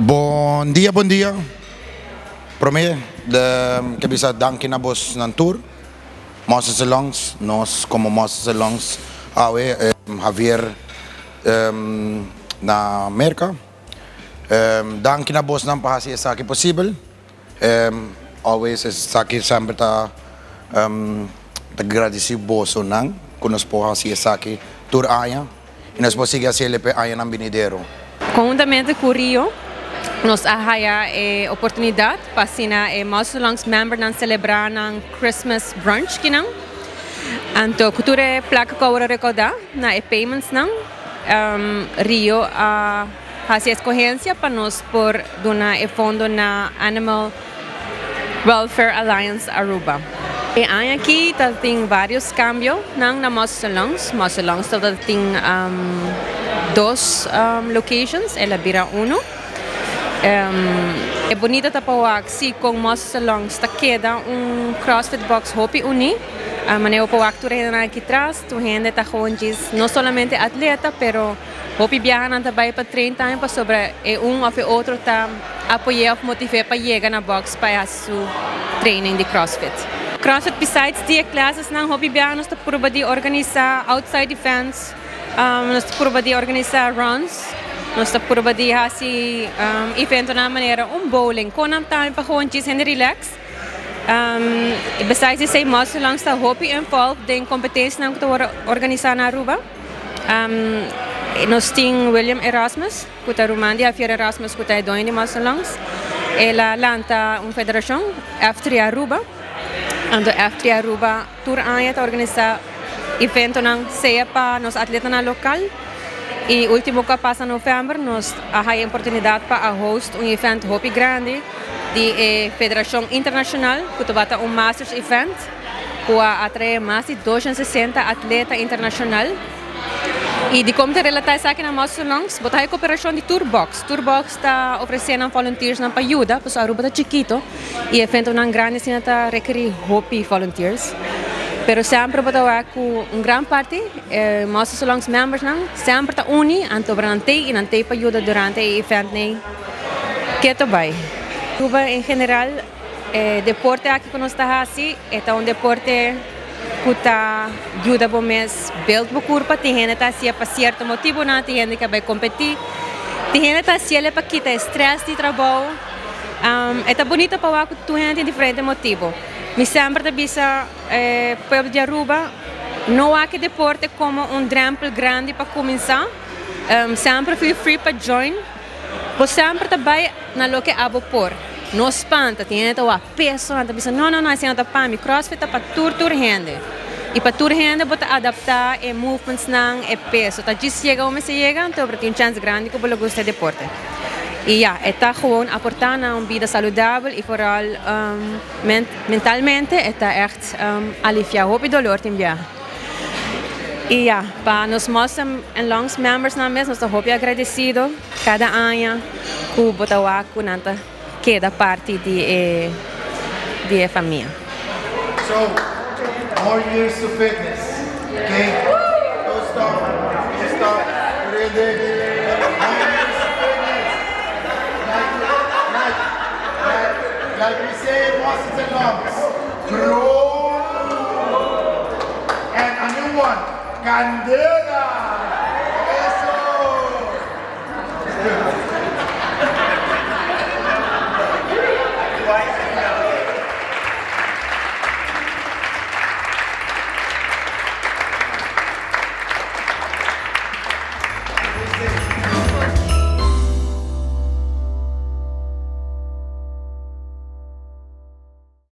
Bon dia bon dia prome ke bisa danki na bos nan tur Moses Longs nos komo Moses Longs awe Javier na Merka danki na bos nan pa hasi esaki posibel always esaki semper ta ta gradisi boso nan ku nos por hasi esaki tur aña. I nos por sigui hasiel p'e añanan binidero. Konhuntamente ku Rio nos a haya e oportunidat pa asina e Muscle Lungs membernan selebrá nan Christmas brunch kinan. Anto ku tur e plaka ku a wòrdu rekoudá na e paymentsnan, Rio a hasi eskohensia pa nos por duna e fondo na Animal Welfare Alliance Aruba. E aña aki ta tin varios cambio nan na Muscle Lungs. Muscle Lungs tabata tin dos locations, el a bira uno. E bunita ta pa wak si con Muscle Lungs ta keda un CrossFit box hopi uni. Manera bo por wak tur e hendenan aki tras, tur hende ta gewoon djis no solamente atleta pero Hopi biaha nan ta bai pa train tambe pasobra e un of e otro ta apoy'é of motiv'é pa yega na box pa e hasi su training di CrossFit. CrossFit besides di e clasesnan hopi biaha nos ta purba di organisa outside events, nos ta purba di organisa runs, nos ta purba di hasi eventonan manera un bowling kon nan tambe pa gewoon djis hende relax. Besides esei Muscle Lungs ta hopi involved den competencianan ku ta wòrdu organisa na Aruba. Nos tin William Erasmus, ku ta ruman di Javier Erasmus ku ta e doño di Muscle Lungs. El a lanta un federashon, F3 Aruba. Anto F3 Aruba tur aña ta organisá eventonan sea pa nos atletanan lokal i último ku a pasa novèmber nos a haya e oportunidat pa a host un event hopi grandi di e federashon internashonal ku tabata un masters event. Ku a atraé mas di 260 atleta internashonal. I dikon ta relatá esaki na Muscle Lungs? Bo ta haña koperashon di tur box. Tur box ta ofresé nan volunteersnan pa yuda, pasobra Aruba ta chikito i eventonan grandi asina ta rekerí hopi volunteers. Pero semper bo ta wak ku un gran parti e Muscle Lungs membersnan semper ta uni, anto obra nan tei i nan tei pa yuda durante e eventnan ke ta bai. Aruba en general. E deporte aki ku nos ta hasi e ta un deporte ku ta yuda bo mes build bo kurpa. Tin hende ta hasié pa sierto motibunan, tin hende ke bai kompetí, tin hende ta hasiel pa kita e strès di trabou. E ta bunito pa wak ku tur hende tin diferente motibu. Mi semper ta bisa e pueblo di Aruba, no wak e deporte komo un drèmpel grandi pa kuminsá. Semper feel free pa join. Bo semper ta bai na loke abo por. No spanta, tin hende ta wak peso, nan ta bisa no no no esei no ta pa mi. Crossfit ta pa tur tur hende. I pa tur hende bo ta adapta e movements nan, e peso. Ta djis yega unda mester yega, anto bo tin un chance grandi ku bo lo gusta e deporte. I ya, e ta gewoon aporta na un bida saludabel i vooral mentalmente e ta echt alivia hopi dolor tin biaha. I ya, pa nos Muscle and Lungs members nan mes nos ta hopi agradecido cada aña cu bo ta wak cu nan ta keda parti di e di e famia. So, more years to fitness, ok? Don't stop, don't stop, rende, more years to fitness, like, like, like, like we say in Muscles and Lungs, grow! And a new one, Candela! Eso!